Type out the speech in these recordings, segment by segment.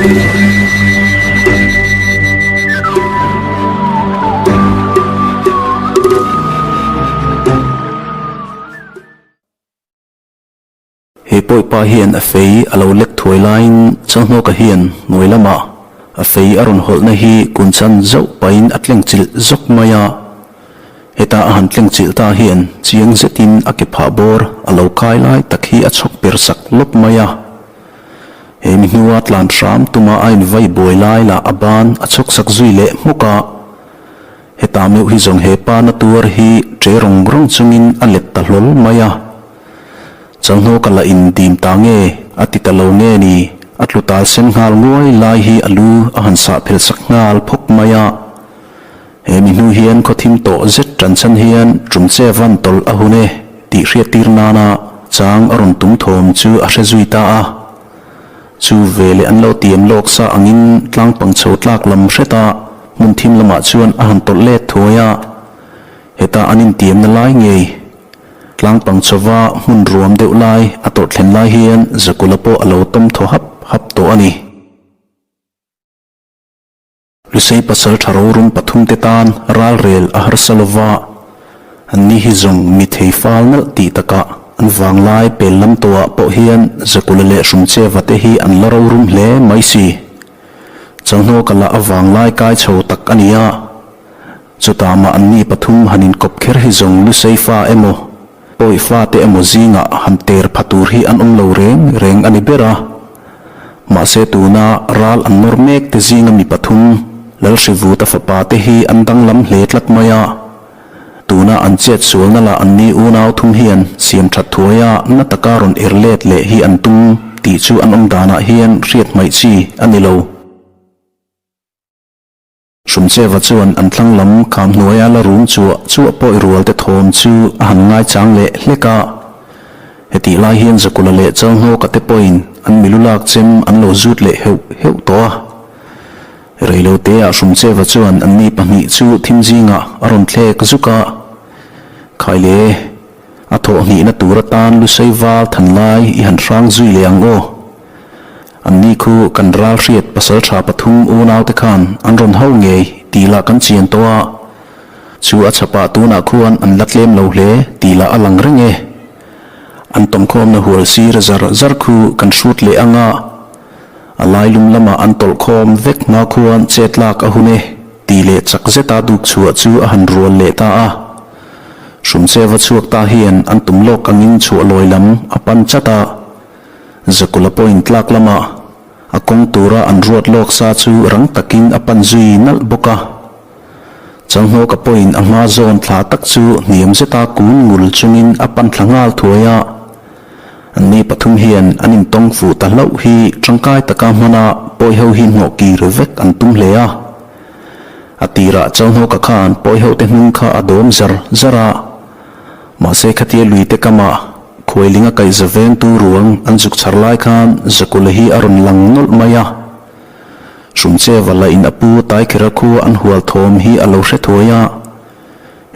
He pawipa hian a fei a lo lek thuai laiin Changhnawka hian hnuai lamah a fei a rawn hawlhna hi kun chan zauh pahin a tleng chilh zawk mai a. Heta a han tleng chilh ta hian chiang zetin a ke phah bawr a lo kai lai tak hi a chhawk per sak lawp mai a. He mi hnua tlan hram tuma a invai buai lai lah a ban a chhawk sak zui leh hmawk a. Heta meuh hi zawng he pa na tuar hi ṭe rawng rawng chungin a let ta hlawl mai a. Changhnawk ka la in dim ta nge a ti ta lo nge ni, a tlu tal sen nghal nguai lai hi a lu a han sah phel sak nghal phawk mai a. He mi hnu hian khaw thim tawh zet tan chhan hian tum che van tawlh a hun e tih hriat tir nana chang a rawn tum thawm chu a hre zui ta a. Chu ve leh an lo tiam lawk sa angin tlang pang chho tlak lam hret a hmun thim lamah chuan a han tawlh let thuai a. Heta an intiamna lai ngei Tlangpang chauva hmun ruam deuh lai a tawrh thlen lai hian Zakula pawh a lo tawm thaw hap hap tawh a ni. Lusei pasal tha rorum pathumte tan ralrel a harsa lova, anni hi zawng mi thei fal nalh tih takah an vanglai pel lam tawhah pawh hian Zakula leh Hrumcheva te hi an la rorum hle mai si. Changhnawka lah a vanglai kai chho tak a ni a. Chutah mah anni pathum han inkawp kher hi zawng Lusei fa emaw, Pawi fate emaw zingah han ter pha tur hi an awm lo reng reng a ni ber a. Mahse tuna ral an nawr mek te zinga mi pathum, Lalhrivuta fapa te hi an danglam hle tlat mai a. Tuna an chet sualna lah anni unau thum hian siam that thuaia na taka rawn er let leh hi an tum tih chu an awm danah hian hriat hmaih chi a ni lo. Hrumcheva chuan an thlang lam kham hnuaia la rum chuah chuah pawi rual te thawm chu a han ngaichang leh hlek a. Hetih lai hian Zakula leh Chalhnawka te pawhin an milu lak chem an lo zut leh heuh heuh tawh a. Reiloteah Hrumcheva chuan anni pahnih chu thim zingah a rawn thlek zuk a. Khaile, a thawh hnihna tur atan Lusei val than lai i han hrang zui leh ang aw. Anni khu kan ral hriat pasal tha pathum unaute khan an rawn ho ngei tih lah kan chian tawh a, chu a chhapah tunah khuan an la tlem lo hle tih lah a lang reng e. An tawmkhawmna hual sir zar zar khu kan hrut leh ang a, a lailum lamah an tawlhkhawm vek hma khuan chet lak a hun e tih leh chak zeta duk chhuah chu a han rual leh ta a. Hrumcheva chhuak ta hian an tum lawk angin chhuah lawi lam a pan chat a. Zakula pawhin tlak lamah a kawng tura an ruat lawk sa chu rang takin a pan zui nalh bawk a. Changhnawka pawhin a hma zawn thla tak chu hniam zeta kun ngul chungin a pan thla nghal thuai a. Anni pathum hian an intawng fuh ta hlauh hi tangkai taka hmana pawiho hi hnawh kir vek an tum hle a. A tirah Changhnawka khan pawihote hnung kha a dawm zar zar a. Mahse khatia luite kamah Khuailinga kaihza vengtu ruang an zuk chhar lai khan Zakula hi a rawn lang nawlh mai a. Hrumcheva lah in a pu Taikhera khua an hual thawm hi a lo hre thuai a.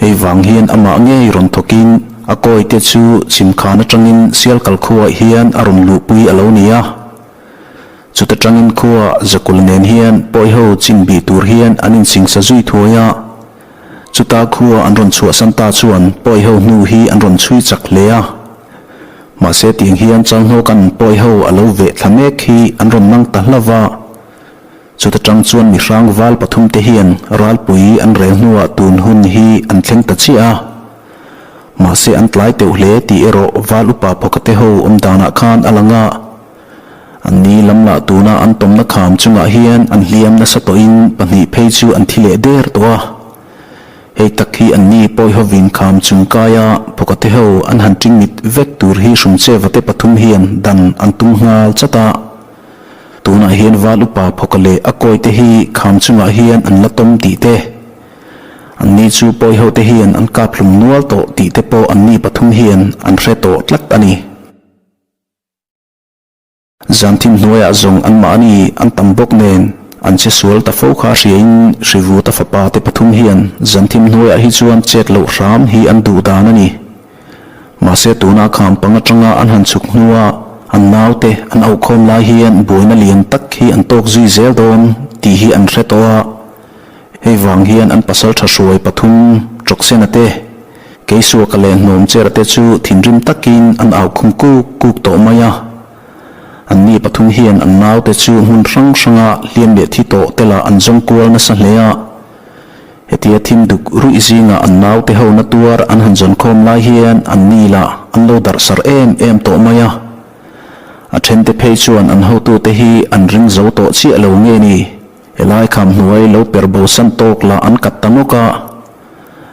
Hei vang hian amah ngei rawn thawkin a kawite chu chhimkhan atangin Sialkal khuaah hian a rawn luhpui a lo ni a. Chuta tangin khua Zakula nen hian pawiho chin bih tur hian an insingsa zui thuai a. Chuta khua an rawn chhuahsan ta chuan pawiho hnu hi an rawn chhui chak hle a. Mahse tiang hian Chalhnawka'n pawiho a lo veh thla mek hi an rawn mang ta hlauh a. Chuta tang chuan mi hrang val pathumte hian ralpui an rel hnuah tun hun hi an thleng ta chiah a. Mahse an tlai teuh hle tih erawh val upa phawkate ho awm danah khan a lang a. Anni lam lah tuna an tawmna kham chungah hian an hliam nasa tawhin pahnih phei chu an thi leh der tawh a. Hei tak hi anni pawihovin kham chung kaia phawkate ho an han tingmit vek tur hi Hrumcheva te pathum hian dan an tum nghal chat a. Tunah hian val upa phawka leh a kawite hi kham chungah hian an la tawm tih te, anni chu pawihote hian an kap hlum nual tawh tih te pawh anni pathum hian an hre tawh tlat a ni. Zanthim hnuaiah zawng anmahni an tam bawk nen an che sual ta fo kha hriain Hrivuta fapa te pathum hian zanthim hnuaiah hi chuan chet loh hram hi an duh dan a ni. Mahse tuna kham pang atanga an han chhuk hnua. An naute an auhkhawm lai hian buaina lian tak hi an tawk zui zel dawn tih hi an hre tawh a. Hei vang hian an pasaltha hruai pathum Ṭawksena te, Keisuaka leh Hnawmchera te chu thinrim takin an aukhum kuk kuk tawh mai a. Anni pathum hian an naute chu hmun hrang hranga hliam leh thi tawh te lah an zawng kual nasa hle a. Hetia thim duk ruih zingah an naute ho na tuar an han zawn khawm lai hian anni lah an lo darh sar em em tawh mai a. A thente phei chuan an hotute hi an ring zo tawh chiah lo nge ni? Helai kham hnuai lo per bo san tawk lah an kat ta nawk a.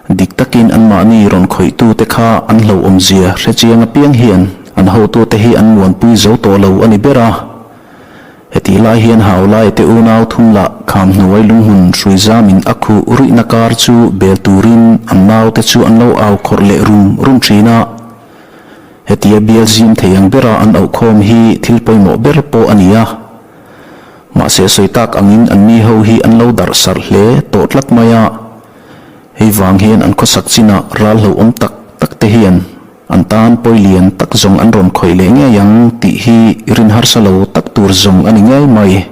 Dik takin anmahni rawn khawihtute kha an hlauhawmzia hre chiang apiang hian an hotute hi an muanpui zo tawh lo a ni ber a. Hetih lai hian Haulai te unau thum lah kham hnuai lunghmun hrui zamin a khuh ruihna kar chu bel turin an naute chu an lo au khawrh leh rum rum thin a. Hetia bial zim thei ang bera an auhkhawm hi thil pawimawh ber pawh a ni a. Mahse sawi tak angin anni ho hi an lo darh sarh hle tawh tlat mai a. Hei vang hian an khawsak chinah ral hlauhawm tak tak te hian An tan pawi lian tak zawng an rawn khawih leh ngei ang tih hi rin harsa lo tak tur zawng a ni ngei mai.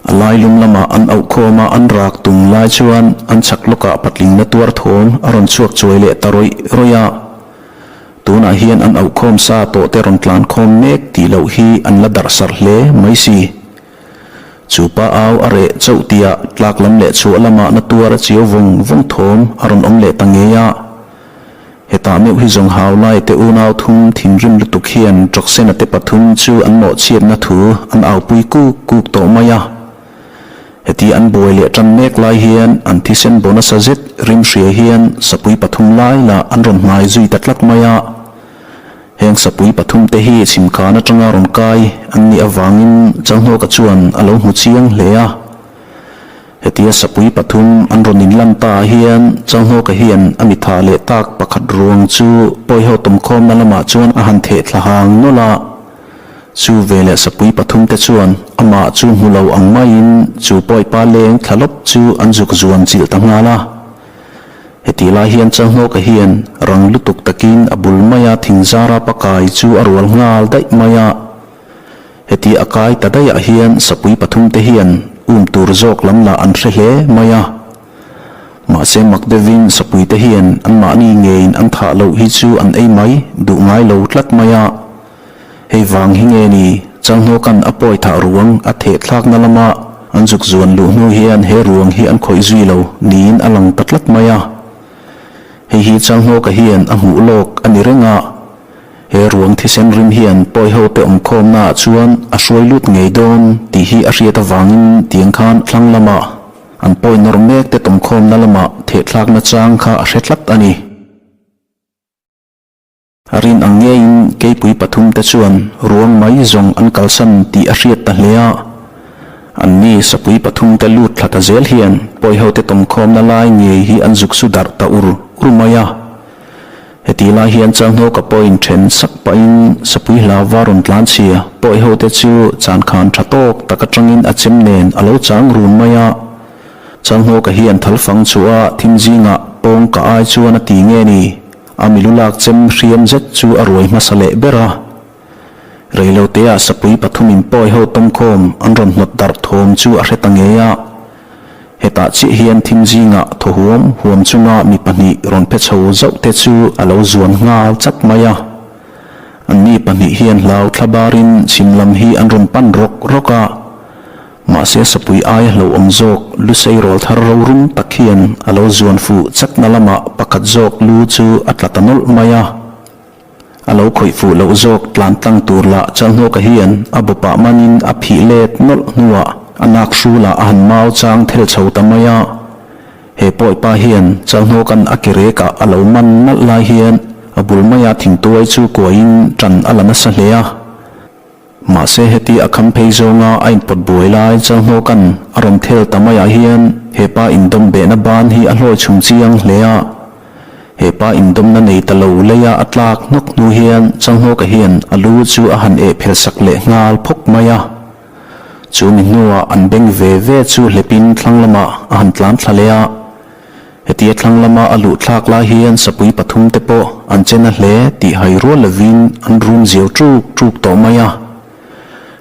A lailum lamah an auhkhawm a, an rak tung lai chuan an chhak lawkah patling na tuar thawm a rawn chhuak chuai leh ta rawih rawih a. Tunah hian an auhkhawm sa tawh te rawn tlan khawm mek tih loh hi an la darh sarh hle mai si. Chu pa au a reh chauh tihah tlak lam leh chhuah lamah na tuar a chiau vawng vawng thawm a rawn awm leh ta ngei a. Hetah meuh hi zawng hau lai te unau thum thinrim lutuk hian Ṭawksena te pathum chu an mawhchhiatna thu an aupui kuk kuk tawh mai a. Heti an buai leh ṭan mek lai hian an thisen bo nasa zet rim hria hian sapui pathum lai lah an rawn hnai zui ta tlat mai a. Heng sapui pathum te hi chhimkhan atanga rawn kai an nih avangin Chalhnawka chuan a lo hmu chiang hle a. Hetia sapui pathum an rawn inlan ta ah hian Chalhnawka hian a mitha leh tak pakhat ruang chu pawiho tawmkhawmna lamah chuan a han theh thla hang nawlh a. Chu veleh sapui pathum te chuan amah chu hmu lo ang maiin chu pawipa leng thla lawp chu an zuk zuan chilh ta nghal a. Hetih lai hian Chalhnawka hian rang lutuk takin a bul maia thing zara pakai chu a rual nghal daih mai a. Heti a kai ta daihah hian sapui pathum te hian um tur zawk lam lah an hre hle mai a. Mahse mak deuhin sapui te hian anmahni ngeiin an thah loh hi chu an ei mai duh ngai lo tlat mai a. Hei vang hi nge ni, Chalhnawka'n a pawi thah ruang a theh thlakna lama an zuk zuan luh hnu hian he ruang hi an khawih zui lo niin a lang ta tlat mai a. Hei hi Chalhnawka hian a hmuh lawk a ni reng a, he ruang thisen rim hian pawi hote awmkhawmna ah chuan a hruai lut ngei dawn tih hi a hriat avangin tiang khan thlang lama an pawi nawr mek te tawmkhawmna lama theh thlakna chang kha a hre tlat a ni. A rin ang ngeiin keipui pathum te chuan ruang mai zawng an kalsan tih a hriat ta hle a. Anni sapui pathum te lut thla ta zel hian pawihote tawmkhawmna lai ngei hi an zuk su darh ta ur ur mai a. Heti lai hian Chalhnawka pawhin then sak pahin sapui hlauva rawn tlan chhia pawihote chu chankhan tha tawk tak atangin a chem nen a lo chang run mai a. Chalhnawka hian thalfang chhuah a thim zingah pawng ka ai chuan a ti nge ni? A milu lak chem hriam zet chu a ruai hmasa leh ber a. Reiloteah sapui pathumin pawi ho tawmkhawm an rawn hnawt darh thawm chu a hre ta ngei a. Hetah chiah hian thim zingah thaw huam huam chunga mi pahnih rawn phe chho zauh te chu a lo zuan nghal chat mai a. Anni pahnih hian hlau thla barin chhim lam hi an rawn pan rawk rawk a. Mahse sapui aia hlauhawm zawk Lusei rawl thar rorum tak hian a lo zuan fuh chatna lamah pakhat zawk lu chu a tla ta nawlh mai a. A lo khawih fuh loh zawk tlan tlang tur lah Chalhnawka hian a bawpah manin a phih let nawlh hnuah a nak hrulah a han mau chang thel chho ta mai a. He pawipa hian Chalhnawka'n a ke rekah a lo man nalh lai hian a bul maia thingtuai chu kuaiin ṭan a la nasa hle a. Mahse heti a kham phei zawnga a inpawt buai lai Chalhnawka'n a rawn thel ta maiah hian he pa indawm behna ban hi a hlawi chhum chiang hle a. He pa indawmna nei ta lo leia a tlak hnawk hnu hian Chalhnawka hian a lu chu a han eh phel sak leh nghal phawk mai a. Chu mi hnuah an beng ve ve chu hlepin thlang lamah a han tlan thla leh a. Hetia thlang lama a luh thlak lai hian sapui pathumte pawh an che na hle tih hai rual lovin an rum ziau ṭuk ṭuk tawh mai a.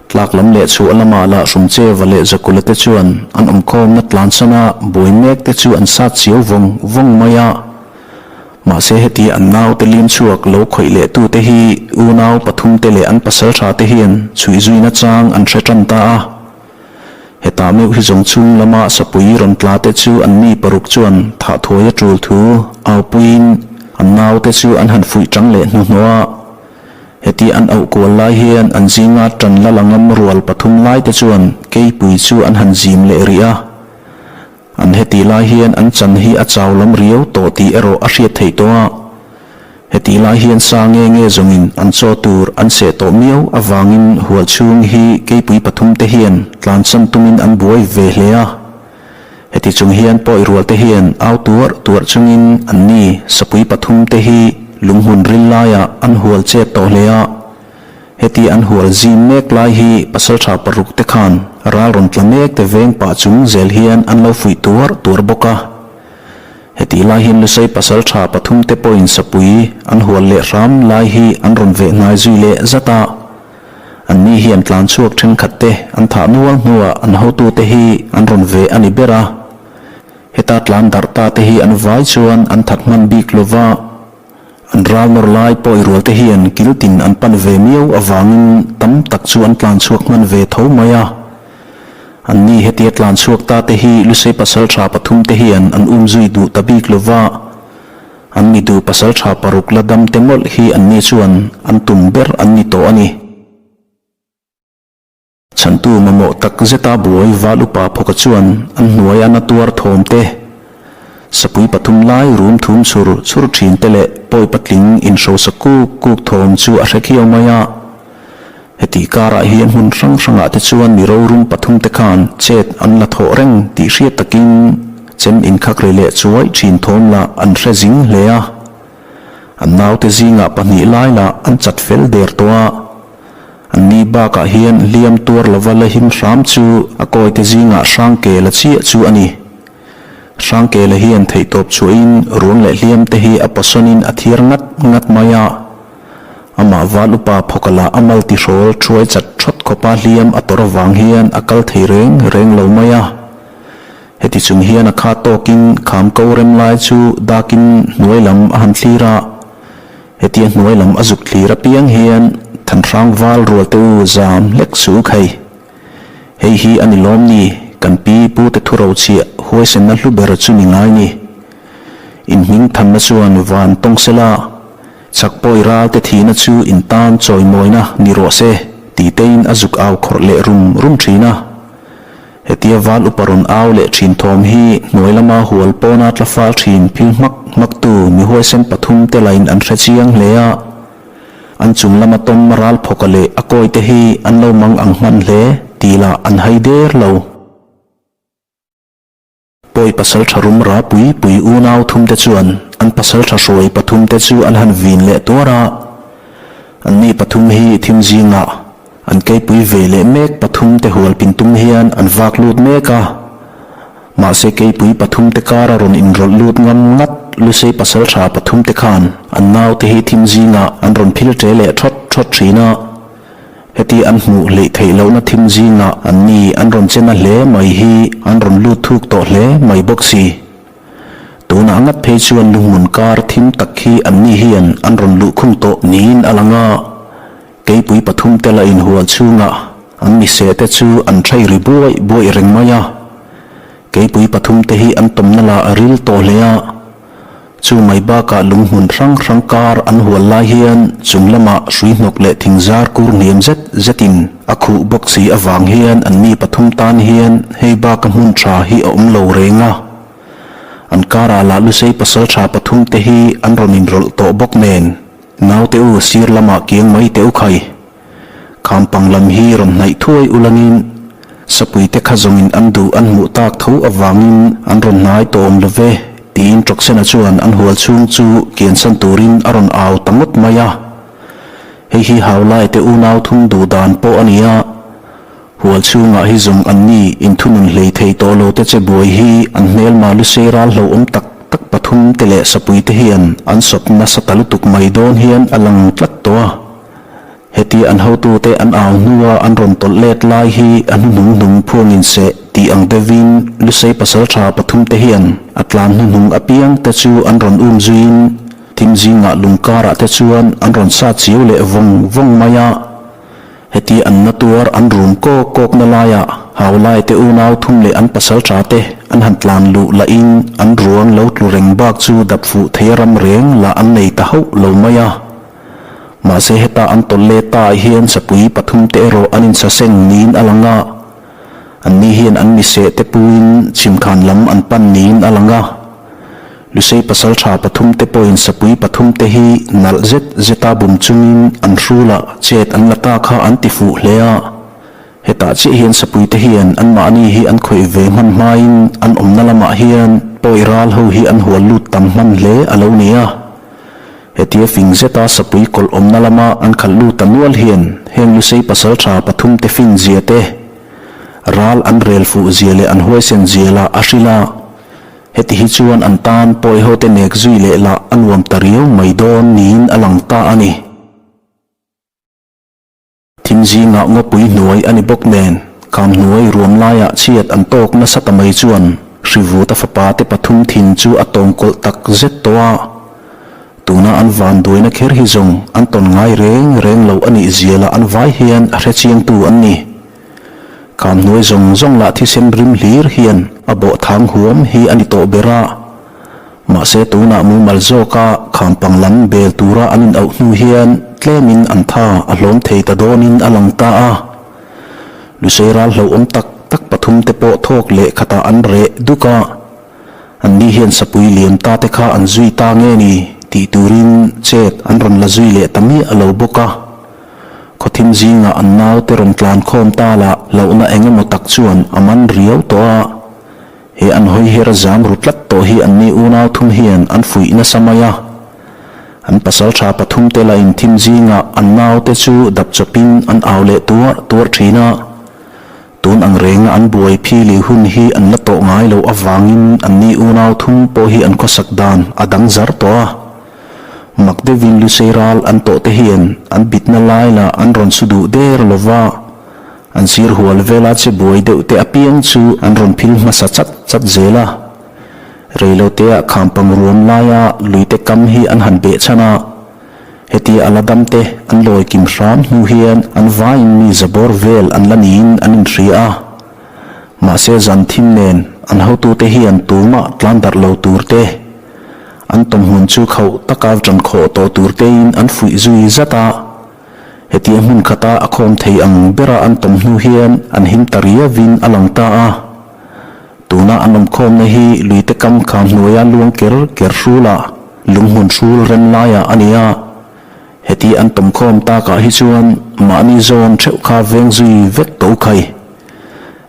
Tlak lam leh chhuah lamah lah Hrumcheva leh Zakula te chuan an awmkhawmna tlansana buai mek te chu an sat chiau vawng vawng mai a. Mahse heti an naute lim chhuak lo khawih leh tute hi unau pathumte leh an pasaltha te hian chhuih zuina chang an hre tan ta a. Hetah meuh hi zawng chung lama sapui rawn tla te chu an mi paruk chuan thah thuai a tul thu aupuiin an naute chu an han fuih tang leh hnuhnawh a. Heti an auh kual lai hian an zinga tan la la ngam rual pathum lai te chuan keipui chu an han zim leh rih a. An hetih lai hian an chan hi a chau lam riau tawh tih erawh a hriat theih tawh a. Hetih lai hian sa nge nge zawngin an chaw tur an seh tawh miau avangin hual chhung hi keipui pathum te hian tlansan tumin an buai ve hle a. Heti chung hian pawi rual te hian au tuarh tuarh chungin anni sapui pathum te hi lunghmun ril laiah an hual chet tawh hle a. Heti an hual zim mek lai hi pasaltha paruk te khan ral rawn tla mek te veng pah chung zel hian an lo fuih tuar tuar bawk a. Hetih lai hian Lusei pasaltha pathum te pawhin sapui an hual leh hram lai hi an rawn veh hnai zui leh zat a. Anni hian tlan chhuak thenkhat te an thah nual hnuah an hotute hi an rawn veh a ni ber a. Heta tlan darh ta te hi an vai chuan an that hman bik lova. An ral nawr lai pawi rual te hian kil tin an pan ve miau avangin tam tak chu an tlan chhuak hman ve tho mai a. Anni hetia tlan chhuak ta te hi Lusei pasal tha pathum te hian an um zui duh ta bik lo va, an mi duh pasal tha paruk la dam te mawlh hi anni chuan an tum ber an ni tawh a ni. Chhantu mamawh tak zeta buai val upa phawka chuan an hnuaia na tuar thawm te, sapui pathum lai rum thum chhur chhur thin te leh pawi patling inhrosa kuk kuk thawm chu a hre khiau mai a. Hetih karah hian hmun hrang hrangah te chuan mi rorum pathum te khan chet an la thawh reng tih hriat takin chem inkhak ri leh chuai thin thawm lah an hre zing hle a. An naute zingah pahnih lai lah an chat fel der tawh a. Anni bakah hian hliam tuar lova la him hram chu a kawite zingah Hrangkela chiah chu a ni. Hrangkela hian theihtawp chhuahin ruang leh hliam te hi a pawsawnin a thiar ngat ngat mai a. Amah val upa phawkala a mal tihrawl thuai chat thawt khawpa hliam a tawrh avang hian a kal thei reng reng lo mai a. Heti chung hian a kha tawkin kham ko rem lai chu dakin hnuai lam a han thlir a. Hetia hnuai lam a zuk thlir apiang hian Thanhrang val rual te u zam hlek suh u khai. Hei hi a ni lawm ni, kan pi pu te thu rochhiah huaisenna hlu ber chu ni ngai ni. In hming thanna chuan van tawng sela, chak pawi ral te thihna chu in tan chawimawina ni rawh se ti tein a zuk au khawrh leh rum rum thin a. Hetia val upa rawn au leh thin thawm hi hnuai lama hual pawna tla fal thin phil hmak hmaktu mi huaisen pathum te lain an hre chiang hle a. An chung lama tawm ral phawka leh a kawi te hi an lo mang ang hman hle tih lah an hai der lo. Pawi pasaltha rum ra pui pui unau thum te chuan an pasaltha hruai pathum te chu an han vin leh tuar a. Anni pathum hi thim zingah an keipui ve leh mek pathum te hual pin tum hian an vak lut mek a. Mahse keipui pathum te kara rawn inrawlh lut ngam ngat Lusei pasaltha pathum te khan an naute hi thim zingah an rawn phil ṭe leh ṭhawt ṭhawt ṭhin a. Heti an hmuh hleih theih lohna thim zingah anni an rawn che na hle mai hi an rawn lut thuk tawh hle mai bawk si. Tunah ngat phei chuan lunghmun kar thim tak hi anni hian an rawn luhkhung tawh niin a lang a, keipui pathum te la inhual chhungah an miseh te chu an thai ri buaih buaih reng mai a. Keipui pathum te hi an tawmna lah a ril tawh hle a. Chu mai bakah lunghmun hrang hrang kar an hual lai hian chung lamah hrui hnawk leh thing zar kur hniam zet zetin a khuh bawk si avang hian anni pathum tan hian hei baka hmun tha hi a awm lo reng a. An karah lah Lusei pasal tha pathum te hi an rawn inrawlh tawh bawk nen naute u sir lamah kiang mai teh u khai. Khampang lam hi rawn hnaih thuai ulangin Sapuite kha zawngin an duh an hmuh tak tho avangin an rawn hnai tawh awm lo ve, tiin Ṭawksena chuan an hual chhung chu kiansan turin a rawn au ta ngawt mai a. Hei hi Haulaite unau thum duh dan pawh a ni a, hual chhungah hi zawng anni inthunun hlei thei tawh lo te che buai hi an hmelma lusei ral hlauhawm tak tak. pathumte leh sapuite hian an sawp nasa ta lutuk mai dawn hian a lang tlat tawh a. Heti an hotute an au hnua an rawn tawlh let lai hi a hnuhnung hnung phuangin seh tih ang deuhin Lusei pasaltha pathumte hian a tlan hnuhnung apiangte chu an rawn um zuiin thim zingah lungkarah te chuan an rawn sa chiau leh vawng vawng mai a. Heti an na tuar an rum kawk kawkna laiah Haulaite unau thum leh an pasaltha te an han tlan luh lahin an ruang lo tlu reng bak chu dap fuh thei a ram reng lah an nei ta hauh lo mai a. Mahse heta an tawlh let ta ah hian sapui pathumte erawh an insaseng niin a lang a, anni hian an miseh te puin chhimkhan lam an pan niin a lang a. Lusei pasaltha pathumte pawhin sapui pathumte hi nalh zet zeta bum chungin an hrulah chet an la ta kha an ti fuh hle a. Hetah chiah hian sapuite hian anmahni hi an khawih ve hman hmain an awmna lamah hian pawi ral ho hi an hual lut tam hman hle a lo ni a. Hetia fing zeta sapui kawlh awmna lama an khalh lut ta nual hian heng Lusei pasaltha pathumte fin zia te, ral an rel fuh zia leh an huaisen zia lah a hrilh a, heti hi chuan an tan pawi hote nek zui leh lah a nuam ta riau mai dawn niin a lang ta a ni. Thim zingah ngawpui hnuai a ni bawk nen, kham hnuai ruam laiah chhiat an tawk nasa ta mai chuan Hrivuta fapa te pathum thin chu a tawng kawlh tak zet tawh a. Tuna an van duaina kher hi zawng an tawn ngai reng reng lo a nih zia lah an vai hian a hre chiangtu an ni. Kham hnuai zawng zawng lah thisen rim hlir hian a bawh thang huam hi a ni tawh ber a. Mahse tunah mumal zawka khampang lam bel tura an inauh hnu hian tlemin an tha a hlawm thei ta dawnin a lang ta a. Lusei ral hlauhawm tak tak pathum te pawh thawk leh khatah an reh duk a, anni hian sapui liam ta te kha an zui ta nge ni tih turin chet an rawn la zui leh ta miah lo bawk a. Khawthim zingah an naute rawn tlan khawm ta lah hlauhna eng emaw tak chuan a man riau tawh a. He an hawi her zam ru tlat tawh hi anni unau thum hian an fuih nasa mai a. An pasal tha pathum te la inthim zingah an naute chu dap chawpin an au leh tuar tuar thin a. Tun ang renga an buai phili hun hi an la tawh ngai loh avangin anni unau thum pawh hi an khawsak dan a dang zar tawh a. Mak deuhin Lusei ral an tawh te hian an bitna lai lah an rawn su duh der lova. An sir hual vela che buai deuh te apiang chu an rawn phil hmasa chat chat zel a. Reiloteah khampang ruam laia luite kam hi an han beh chhan a. Hetia a la dam te an lawi kim hram hnu hian an vaiin mi zabawr vel an la niin an inhria a. Mahse zan thim nen an hotute hian tumah tlan darh lo tur te, an tawmhmun chu khauh taka ṭan khawh tawh tur tein an fuih zui zat a. Hetia hmun khata a khawm thei ang bera an tawm hnu hian an him ta riauin a lang ta a. Tuna an awmkhawmna hi luite kam kham hnuaia luang ker ker hrulah lunghmun hrul rem laiah a ni a. Heti an tawmkhawm takah hi chuan mahni zawn theuh kha veng zui vek to khai.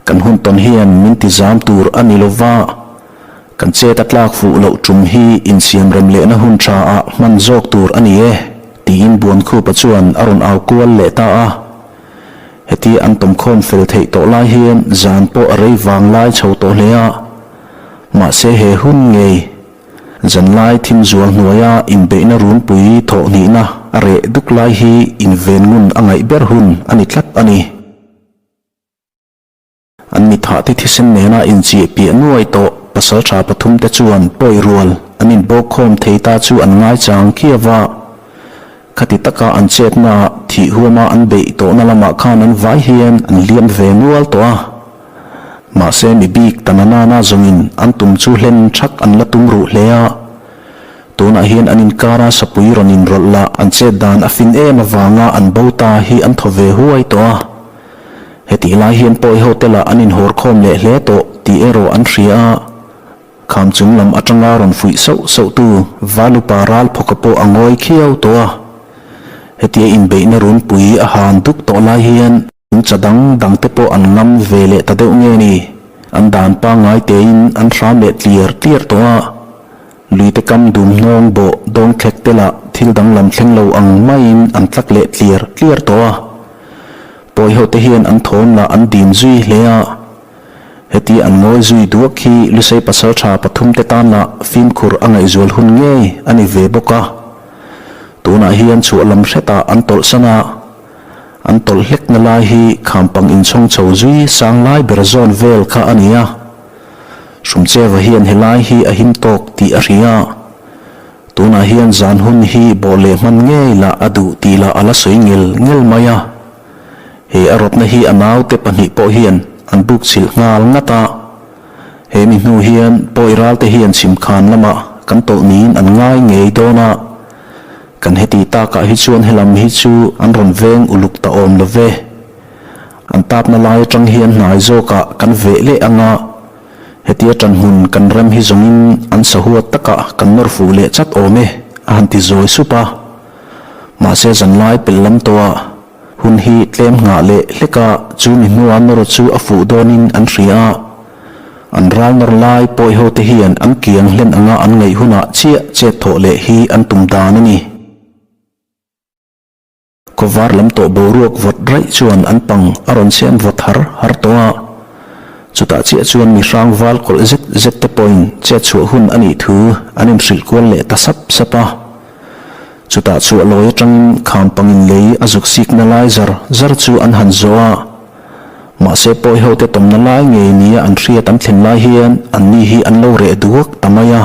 Kan hun tawn hian min ti zam tur a ni lova. Kan chet a tlak fuh loh tum hi insiam rem lehna hun tha ah hman zawk tur a ni e, tiin Buankhupa chuan a rawn au kual leh ta a. Heti an tawmkhawm fel theih tawh lai hian zan pawh a rei vang lai chho tawh hle a. Mahse he hun ngei, zanlai thim zual hnuaia inbeihna runpui thawh hnihna a reh duk lai hi inven ngun a ngaih ber hun a ni tlat a ni. An mithahte thisen nena inchiah piah nuai tawh pasaltha pathumte chuan pawi rual an inbawkkhawm thei ta chu an ngaichang khiau a. Khati taka an chetnaah thih huama an beih tawhna lamah khan an vai hian an hliam ve nual tawh a. Mahse mi bik ta na nana zawngin an tum chu hlen thak an la tum ruh hle a. Tunah hian an inkara sapui rawn inrawlh lah an chet dan a fin em avanga an bo ta hi an thaw ve huai tawh a. Hetih lai hian pawi hotel ah an inhawr khawm leh hle tawh tih erawh an hria a, kham chung lam atanga rawn fuih sauh sauh tu Valupa ral phawka pawh a ngawi khiau tawh a. Hetia inbeihna runpui a han duk tawh lai hian cha dang dang te pawh an ngam ve leh ta deuh nge ni, an dan pangngai tein an hram leh tliar tliar tawh a. Luite kam dum hnawng bawh dawng thlek te lah thil danglam thleng lo ang maiin an tlak leh tliar tliar tawh a. Pawi ho te hian an thawm lah an dim zui hle a. Heti an ngawi zui duak hi Lusei pasaltha pathumte tan lah fimkhur a ngaihzual hun ngei a ni ve bawk a. Tunah hian chhuah lam hretah an tawlhsan a, an tawlh hlekna lai hi khampang inchhawng chho zui sang lai ber zawn vel kha a ni a. Hrumcheva hian helai hi a him tawk tih a hria a. Tunah hian zan hun hi bawh leh hman ngei lah a duh tih lah a la sawi ngel ngel mai a. He a rawtna hi a naute pahnih pawh hian an buk chhilh nghal ngat a. He mi hnu hian pawi ralte hian chhimkhan lamah kan tawlh niin an ngai ngei dawn a. Kan heti takah hi chuan helam hi chu an rawn veng uluk ta awm lo ve. An tapna lai atang hian hnai zawkah kan veh leh ang a. Hetia ṭan hmun kan rem hi zawngin an sahuat takah kan nawr fuh leh chat awm e, a han ti zawi sup a. Mahse zanlai pelh lam tawhah hun hi tlem nghah leh hlek a, chu mi hnua nawr chu a fuh dawnin an hria a. An ral nawr lai pawi ho te hian an kiang hlen anga an ngaih hunah chiah chet thawh leh hi an tum dan a ni. Kawvar lam tawh boruak vawt raih chuan an pang a rawn chhem vawt har har tawh a. Chutah chiah chuan mi hrang val kawlh zet zet te pawhin chet chhuah hun a nih thu an inhrilh kual leh ta sap sap a. Chutah chhuah lawi atangin kham pangin lei a zuk sikna lai zar zar chu an han zawh a. Mahse pawi hote tawmna lai ngei nia an hriat an thlen lai hian anni hi an lo reh duak ta mai a.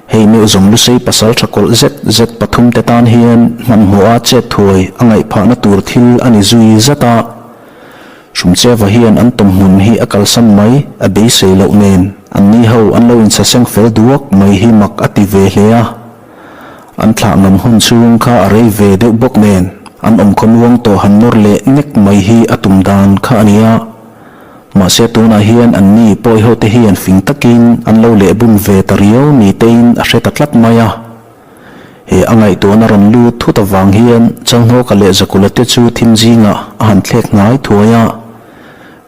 Hei meuh zawng Lusei pasal tha kawlh zet zet pathum te tan hian hmanhmawha chet thuai a ngaihphahna tur thil a ni zui zat a. Hrumcheva hian an tawm hmun hi a kalsan mai a beisei loh nen anni ho an lo insaseng fel duak mai hi mak a ti ve hle a. An thlah ngam hun chhung kha a rei ve deuh bawk nen an awmkhawmuang tawh han nawr leh nek mai hi a tum dan kha a nia. Mahse tunah hian anni pawi hote hian fing takin an lo lehbum ve ta riau ni tein a hre ta tlat mai a. He a ngaihtuahna rawn lut thut avang hian Chalhnawka leh Zakula te chu thim zingah a han thlek hnai thuai a.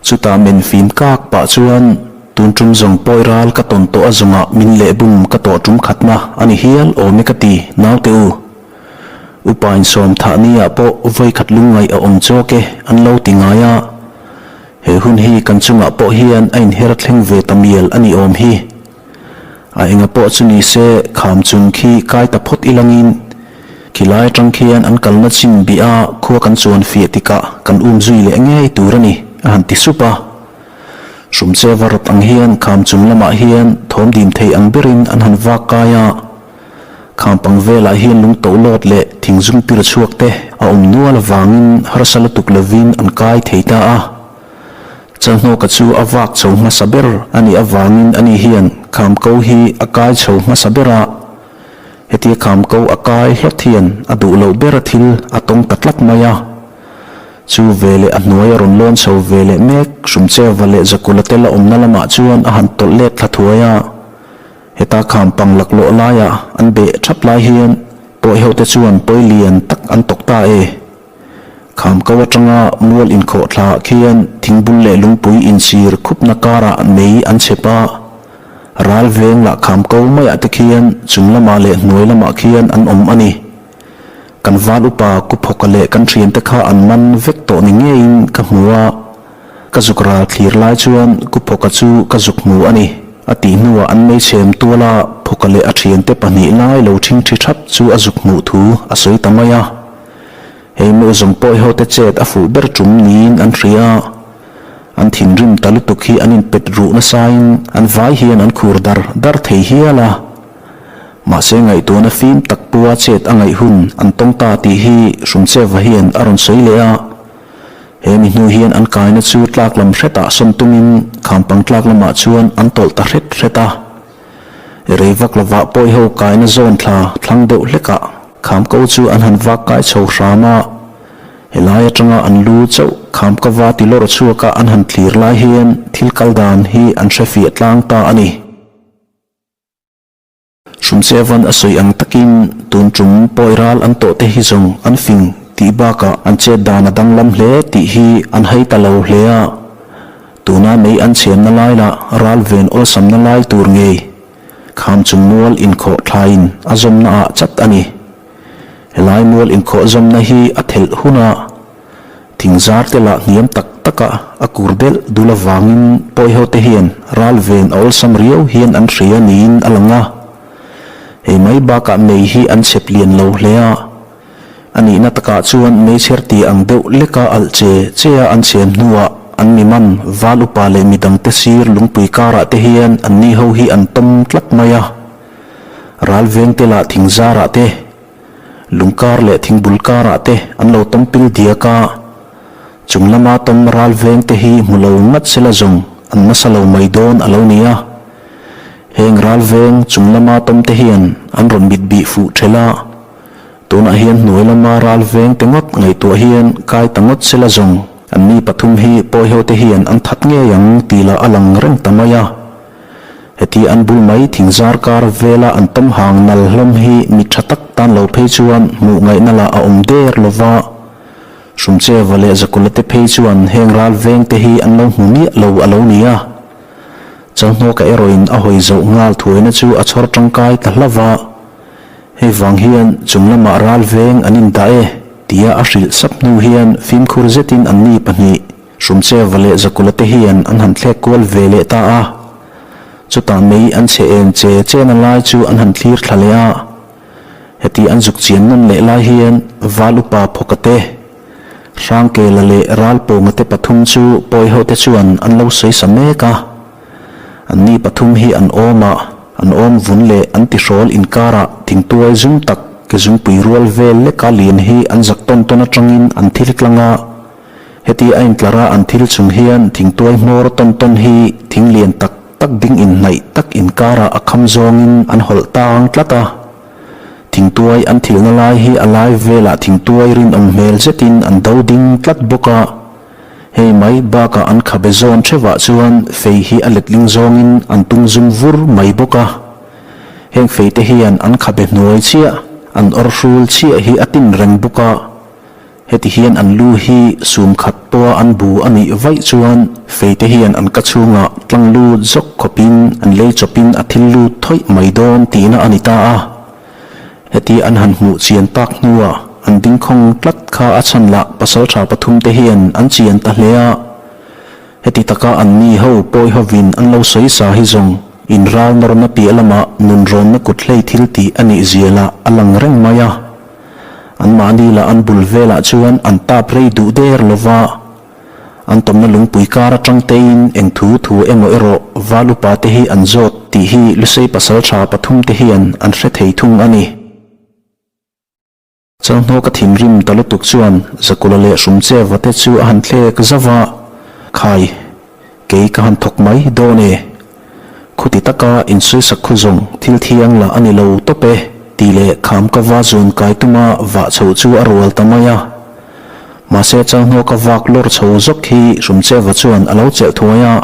Chutah men fim kak pah chuan tun tum zawng pawi ral ka tawn tawh a zawngah min lehbum ka tawh tum khatna a ni hial awm e ka ti naute u. Upa insawm thah ni ah pawh vawikhat lungngaih a awm chawk e an lo ti ngai a. He hun hi kan chungah pawh hian a inher thleng ve ta mial a ni awm hi. A enga pawh chu ni se kham chung khi kai ta phawt ilangin khilai atang khian an kalna chin bih a khua kan chuan fiah tikah kan um zui leh ngei tur a ni a han ti sup a. Hrumche va rawt ang hian kham chung lamah hian thawm dim thei ang berin an han vak kai a. Khampang velah hian lung to lawt leh thing zum pir chhuak te a awm nual avangin harsa lutuk lovin an kai thei ta a. Chalhnawka chu a vak chho hmasa ber a nih avangin ani hian khamko hi a kai chho hmasa ber a. Hetia khamko a kai hlawt hian a duh loh ber thil a tawng ta tlat mai a. Chu veleh a hnuai a rawn lawn chho veleh mek Hrumcheva leh Zakula te la awmna lamah chuan a han tawlh let thla thuai a. Heta kham pang laklawh laia an beh thap lai hian pawi hote chuan pawi lian tak an tawk ta e. Kham ko atanga mual inkhawh thla ah khian thingbul leh lungpui insir khupna karah mei an chhep a, ral veng lah kham ko maiah te khian chung lamah leh hnuai lamah khian an awm a ni. Kan val upa Kuphawka leh kan thiante kha an man vek tawh ni ngeiin ka hmu a. Ka zuk ral thlir lai chuan Ku Phawka chu ka zuk hmu a ni, a tih hnuah an meichhem tuala Phawka leh a thiante pahnih lai lo ṭhingṭhi ṭhap chu a zuk hmuh thu a sawi ta mai a. Hei meuh zawng pawi hote chet a fuh ber ṭum niin an hria a, an thinrim ta lutuk hi an inpet ruh nasain an vai hian an khur dar dar thei hial a. Mahse ngaihtuahna fim tak pua chet a ngaih hun an tawng ta tih hi Hrumcheva hian a rawn sawi leh a. He mi hnu hian an kaina chu tlak lam hretah sawn tumin khampang tlak lamah chuan an tawlh ta hret hret a. Rei vak lovah pawi ho kaina zawn thla thlang deuh hlekah khamko chu an han vak kai chho hram a. Helai atanga an lu chauh khamkava ti lawr chhuaka an han thlir lai hian thil kal dan hi an hrefiah tlang ta a ni. Hrumchevan a sawi ang takin tun tum pawi ral an tawh te hi zawng an fing tih bakah an chet dan a danglam hle tih hi an hai ta lo hle a. Tuna mei an chhiamna lai lah ral ven awlsamna lai tur ngei kham chung mual inkhawh thlain a zawmna ah chat a ni. Helai mual inkhawh zawmna hi a thelh hunah thingzar te lah hniam tak. taka a kur delh dul avangin pawihote hian ral ven a awlsam riau hian an hria niin a lang a. Hei mai bakah mei hi an chhep lian lo hle a. A nihna takah chuan meichher ti ang deuh leka alh che che a an chhem hnuah an mi man val upa leh midangte sir lungpui karah te hian anni ho hi an tawm tlat mai a. Ral vengte lah thingzarah te, lungkar leh thingbul karah te an lo tawm pil diak a. Chung lama tawm ral vengte hi hmu lo ngat sela zawng an nasa lo mai dawn a lo ni a. Heng ral veng chung lama tawmte hian an rawn mit bih fuh ṭhelh a. Tunah hian hnuai lama ral vengte ngawt ngaihtuah hian kai ta ngawt sela zawng anni pathum hi pawihote hian an that ngei ang tih lah a lang reng ta mai a. Heti an bul mai thingzar kar vela an tawm hang nal hlawm hi mi tha tak tan lo phei chuan hmuh ngaihna lah a awm der lo va. Hrumcheva leh Zakula te phei chuan heng ral veng te hi an lo hmu miah lo a lo ni a. Chalhnawka erawhin a hawi zoh nghal thuaina chu a chhawr tangkai ta hlauh va. Hei vang hian chung lamah ral veng an indah e tia a hrilh sap hnu hian fimkhur zetin anni pahnih Hrumcheva leh Zakula te hian an han thlek kual ve leh ta a. Chutah mei an chhe eng che chena lai chu an han thlir thla leh a. Heti an zuk chian nawn leh lai hian Val upa Phawka te, Hrangkela leh Ralpawnga te pathum chu Pawiho te chuan an lo sawi sa mek a. Anni pathum hi an awm a, an awm vun leh an tihrawl inkarah thingtuai zum tak ke zungpui rual vel leka lian hi an zak tawn tawn atangin an thil tlang a. Heti a intlar a an thil chung hian thingtuai hmawr tawn tawn hi thing lian tak tak ding inhnaih tak inkarah a kham zawngin an hawlh tang tlat a. Thingtuai an thilna lai hi a lai velah thingtuai rinawm hmel zetin an do ding tlat bawk a. Hei mai bakah an khabe zawn theuhah chuan fei hi a letling zawngin an tung zum vur mai bawk a. Heng feite hian an khabe hnuai chiah, an awr hrul chiah hi a tin reng bawk a. Heti hian an lu hi sum khat pawha an bu a nih vaih chuan feite hian an ka chhungah tlang lut zawk khawpin an lei chawpin a thil lut thawih mai dawn tihna a ni ta a. Heti an han hmuh chian tak hnuah an dingkhawng tlat kha a chhan lah pasaltha pathumte hian an chian ta hle a. Heti taka anni ho pawi hovin an lo sawi sa hi zawng inral nawrna piah lamah nunrawnna kut hlei thil tih a nih zia lah a lang reng mai a. Anmahni lah an bul velah chuan an tap rei duh der lo va, an tawmna lungpui kar atang tein eng thu thu emaw erawh val upa te hi an zawt tih hi Lusei pasaltha pathum te hian an hre thei thung a ni. Chalhnawka thinrim ta lutuk chuan Zakula leh Hrumcheva te chu a han thlek zauh a, Khai, kei ka han thawk mai dawn e. Khuti taka insawisak khu zawng thil thiang lah a ni lo tawp e, tih leh kham ka va zun kai tuma vah chhoh chu a rual ta mai a. Mahse Chalhnawka vak lawr chho zawk hi Hrumcheva chuan a lo chelh thuai a.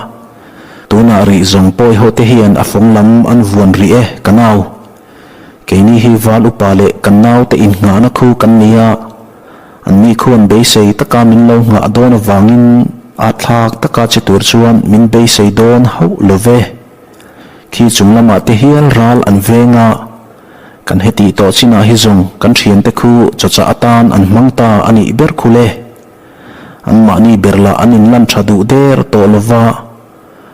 Tunah rih zawng pawi ho te hian a fawng lam an vuan rih e, ka nau. Keini hi val upa leh kan naute innghahna khu kan ni a, anni khuan beisei taka min lo nghah dawn avangin a thlak taka che tur chuan min beisei dawn hauh lo ve. Khi chung lamah te hial ral an veng a, kan hetih tawh chinah hi zawng kan thiante khu chawchah atan an hmang ta a nih ber khu le. Anmahni ber lah an inlan tha duh der tawh lo va.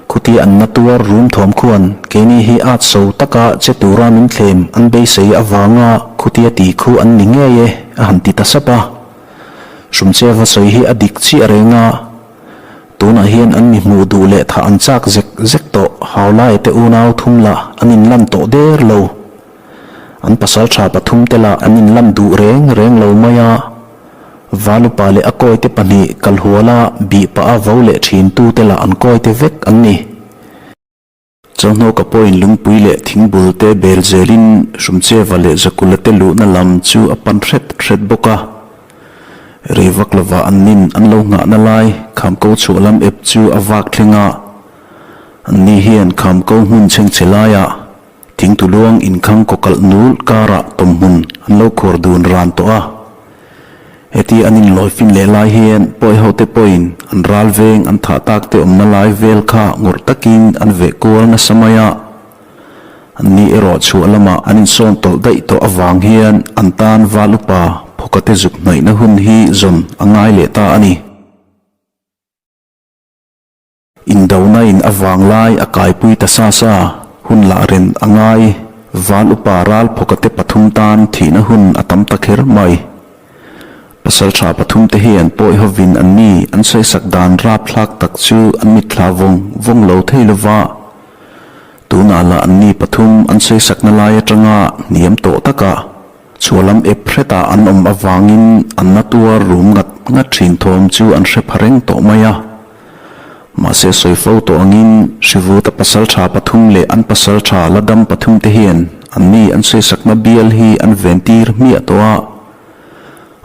Khuti an na tuar rum thawm khuan keini hi at so taka che tura min thlem an beisei avanga khutia ti khu an ni ngei e a han ti ta sap a. Hrumcheva sawi hi a dik chiah reng a, tunah hian an mi hmuh duh leh thah an chak zek zek tawh Haulaia te unau thum lah an inlan tawh der lo. An pasal tha pathum te lah an inlan duh reng reng lo mai a. Valupa leh a kawite pahnih kalhuala bih pah a vo leh thin tute lah an kawite vek an ni. Chawhnawka pawhin lungpui leh thingbul te bel zelin Hrumcheva leh Zakula te luhna lam chu a pan hret hret bawk a. Rei vak lova an nin an lo nghahna lai Khamko chhuah lam ep chu a vak thleng a. Anni hian Khamko hmun chhengchhe laiah Thingtuluang inkhang kawkalh nul karah tawmhmun an lo khuar dun ran tawh a. Heti an inlawifin leh lai hian pawihote pawhin an ral veng an thah tak te awmna lai vel kha ngawrh takin an veh kual nasa mai a. Anni erawh chhuah lamah an insawn tawlh daih tawh avang hian an tan val upa phawkate zuk hnaihna hun hi zawn a ngai leh ta a ni. Indona in a vanglai a kaipui ta sa sa, hun lah ren a ngai, Val upa Ralphawka te pathum tan thihna hun a tam ta kher mai. Pasaltha pathum te hian pawi hovin an ni an sawisak dan rapthlak tak chu an mitthla vawng vawng lo thei lova, tunah lah an ni pathum an sawisakna lai atanga hniam tawh takah Chhuahlam ep hretah an awm avangin an na tuar rum ngat ngat thin thawm chu an hre pha reng tawh mai a. Mahse sawi fo tawh angin Hrivuta pasaltha pathum leh an pasaltha la dam pathum te hian an ni an sawisakna bial hi an ven tir hmiah tawh a.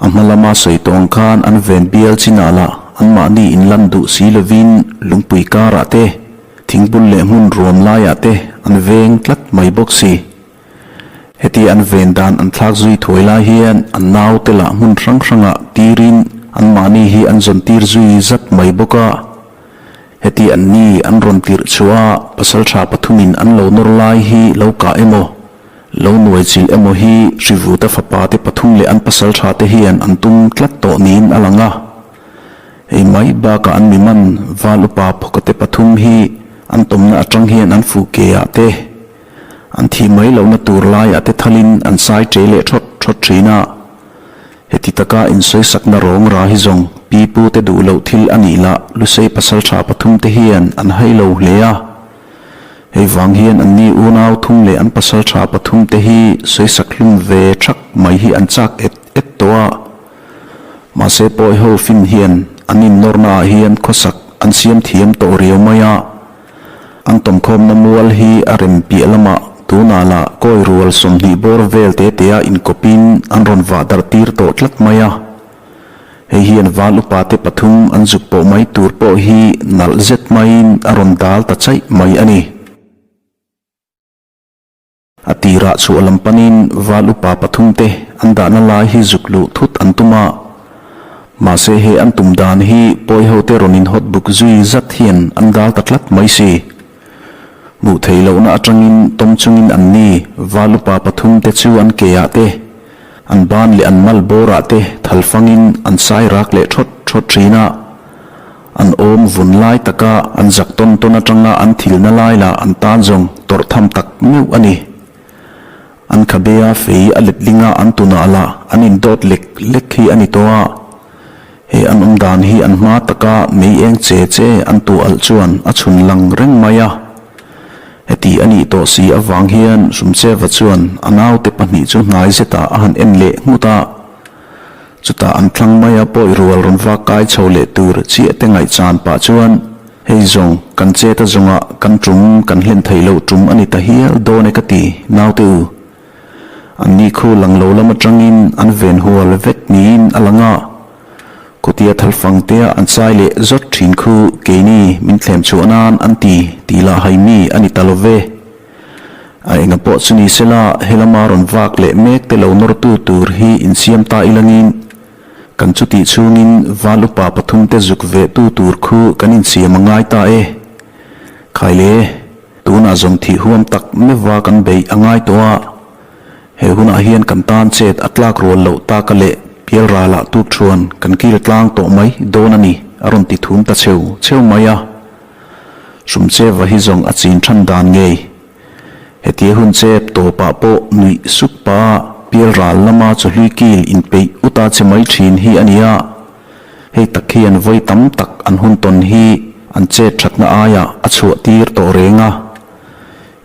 A hma lama sawi tawh ang khan an ven bial chinah lah anmahni inlan duh si lovin lungpui karah te, thingbul leh hmun ruam laiah te an veng tlat mai bawk si. Heti an ven dan an thlak zui thuai lai hian an naute lah hmun hrang hrangah tirin anmahni hi an zawn tir zui zat mai bawk a. Heti an ni an rawn tirh chhuah a pasaltha pathumin an lo nawr lai hi lo kah emaw, lo nuai chilh emaw hi Hrivuta fapa te pathum leh an pasaltha te hian an tum tlat tawh niin a lang a. Hei mai bakah an miman val upa phawka te pathum hi an tawmna atang hian an fuh ke ah te, An thih mai lohna tur laiah te thalin an sai ṭe leh ṭhawt ṭhawt ṭhin a. Heti taka insawisakna rawng ra hi zawng pi pu te duh loh thil a nih lah Lusei pasalṭha pathum te hian an hai lo hle a. Hei vang hian anni unau thum leh an pasalṭha pathum te hi sawisak hlum ve ṭhak mai hi an chak et et tawh a. Mahse pawi ho fin hian an innawrna ah hian khawsak an siam thiam tawh riau mai a. An tawmkhawmna mual hi a rem piah lamah tunah lah kawi rual 20 bawr vel te te a inkawpin an rawn vah darh tir tawh tlat mai a. Hei hian val upa te pathum an zuk pawh mai tur pawh hi nalh zet maiin a rawn dal ta chaih mai a ni. A tirah chhuah lam panin val upa pathum te an dahna lai hi zuk luh thut an tum a, mahse he an tum dan hi pawi ho te rawn inhawt buk zui zat hian an dal ta tlat mai si. Hmuh theih lohna atangin tawm chungin an ni val upa pathum te chu an ke ah te, an ban leh an mal bawrah te thal fangin an sai rak leh thawt thawt thin a. An awm vun lai taka an zak tawn tawn atanga an thilna lai lah an tan zawng tawrh tham tak meuh a ni. An khabea fei a letlinga an tunah lah an indawt lek lek hi a ni tawh a. He an awm dan hi an hma taka mei eng che che an tuah alh chuan a chhun lang reng mai a. Heti a nih tawh si avang hian Hrumcheva chuan a naute pahnih chu hnai zetah a han en leh nghut a. Chutah an thlang maia pawi rual rawn vak kai chho leh tur chiah te ngaihchan pah chuan, Hei zawng, kan chet a zawngah kan tum kan hlen theih loh tum a ni ta hial dawn e ka ti, naute u. An ni khu lang lo lam atangin an ven hual vek niin a lang a. Kutia thalfang tea an chai leh zawt thin khu keini min thlem chhuah nan an ti tih lah hai mi a ni ta lo ve. A enga pawh chu ni sela, helama rawn vak leh mek te lo nawrtu tur hi insiam ta ilangin, kan chutih chhungin val upa pathum te zuk ve tu tur khu kan insiam a ngai ta e. Khai le, tunah zawng thih huam tak meuhva kan beih a ngai tawh a, he hunah hian kan tan chet a tlak rual loh taka leh pialralah tuk thuan kan kil tlang tawh mai dawn a ni, a rawn ti thum ta cheu cheu mai a. Hrumcheva hi zawng a chin than dan ngei. Hetia hun chep tawpah pawh nuih suk pa pialral lama chawhlui kil inpeih uta che mai thin hi a ni a. Hei tak hian vawi tam tak an hun tawn hi an chet thatna aiah a chhuah tir tawh reng a.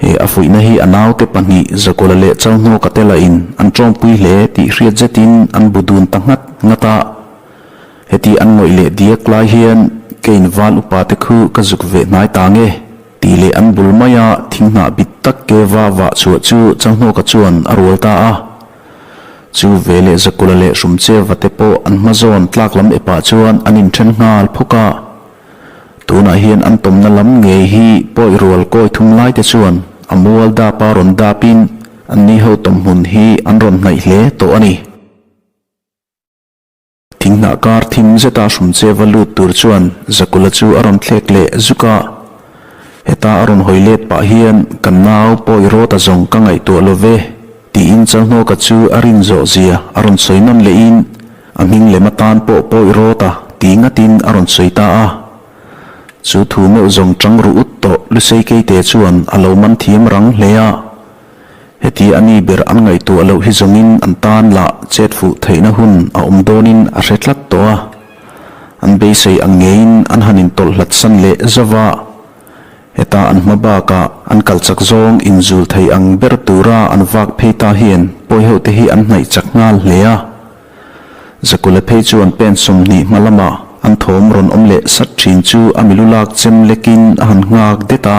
He a fuihna hi a naute pahnih Zakuala leh Chalhnawka te lahin an tawngpui hle tih hriat zetin an bu dun ta nghat nghat a. Heti an ngawih leh diak lai hian Kane val upa te khu ka zuk ve hnai ta nge? tih leh an bul maia thing hnah bit tak ke va vah chhuah chu Changhnawka chuan a rual ta a. Chu ve leh Zakula leh Hrumcheva te pawh an hma zawn tlak lam epah chuan an inthen nghal phawk a. Tunah hian an tawmna lam ngei hi pawi rual kawi thum lai te chuan a mual dapa rawn dapin anni ho tawmhmun hi an rawn hnaih hle tawh a ni. Thinghnah kar thim zeta hrumche va lut tur chuan Zakula chu a rawn thlek leh zuk a. Heta a rawn hawi let pah hian kan nau pawi rawt a zawng ka ngaihtuah lo ve tiin Chalhnawka chu a rin zawh zia a rawn sawi nawn lehin a hming lem atan pawh pawi rawt a ti ngatin a rawn sawi ta a. Chu thu meuh zawng chang ru ut tawh Lusei Keite chuan a lo man thiam rang hle a. Heti a ni ber an ngaihtuah loh hi zawngin an tan lah chet fuh theihna hun a awm dawnin a hre tlat tawh a. An beisei ang ngeiin an han intawlh hlat san leh zauh a. Heta an hma bakah an kal chak zawng inzul thei ang ber tura an vak phei ta hian pawihote hi an hnaih chak nghal hle a. Zakula phei chuan pen 20 hma lama an thawm rawn awm leh sat thin chu a milu lak chem lekin a han nghak det a.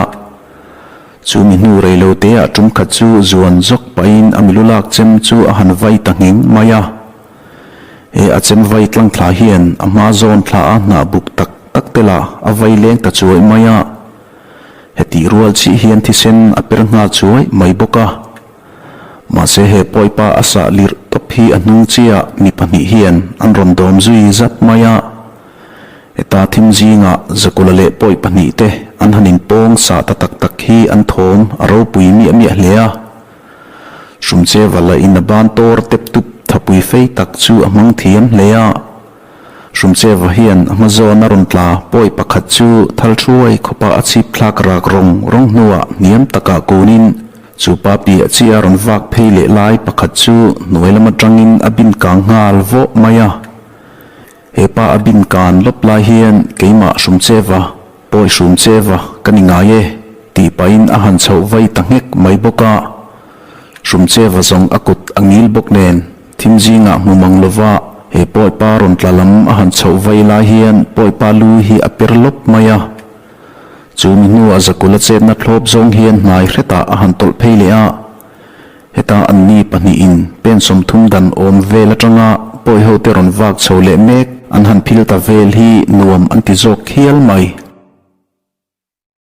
Chu mi hnu rei lo teah tum khat chu zuan zawk pahin a milu lak chem chu a han vai ta nghing mai a. He a chem vai tlang thla hian a hma zawn thla a hnah buk tak tak te lah a vai leng ta chuai mai a. Hetih rual chih hian thisen a per nghal chuai mai bawk a. Mahse he pawipa a sah lirh tawp hi a hnung chiah mi pahnih hian an rawn dawm zui zat mai a. Heta thim zingah Zakula leh pawi pahnih te an han inpawng sah ta tak tak hi an thawm a ropui miah miah hle a. Hrumcheva la in a ban tawr tep tup thapui fei tak chu a hmang thiam hle a. Hrumcheva hian a hma zawn a rawn tla pawi pakhat chu thal thuai khawpa a chhip thlak rak rawng rawng hnuah hniam takah kunin Chu pa piah chiah a rawn vak phei leh lai pakhat chu hnuai lam atangin a bin kang nghal vawh mai a. He pa a bin kan lawp lai hian keimah hrum cheva, pawi hrum cheva ka ni ngai e tih pahin a han chhoh vai ta nghek mai bawk a. Hrum cheva zawng a kut a ngil bawk nen thim zingah hmu mang lova he pawi pa rawn tla lam a han chhoh vai lai hian pawi pa lu hi a per lawp mai a. Chu mi hnuah Zakula chetna thlawp zawng hian hnai hretah a han tawlh phei leh a, heta anni pahnihin pen 30 dan awm vel atanga pawihote rawn vak chho leh mek an han phil ta vel hi nuam an ti zawk hial mai.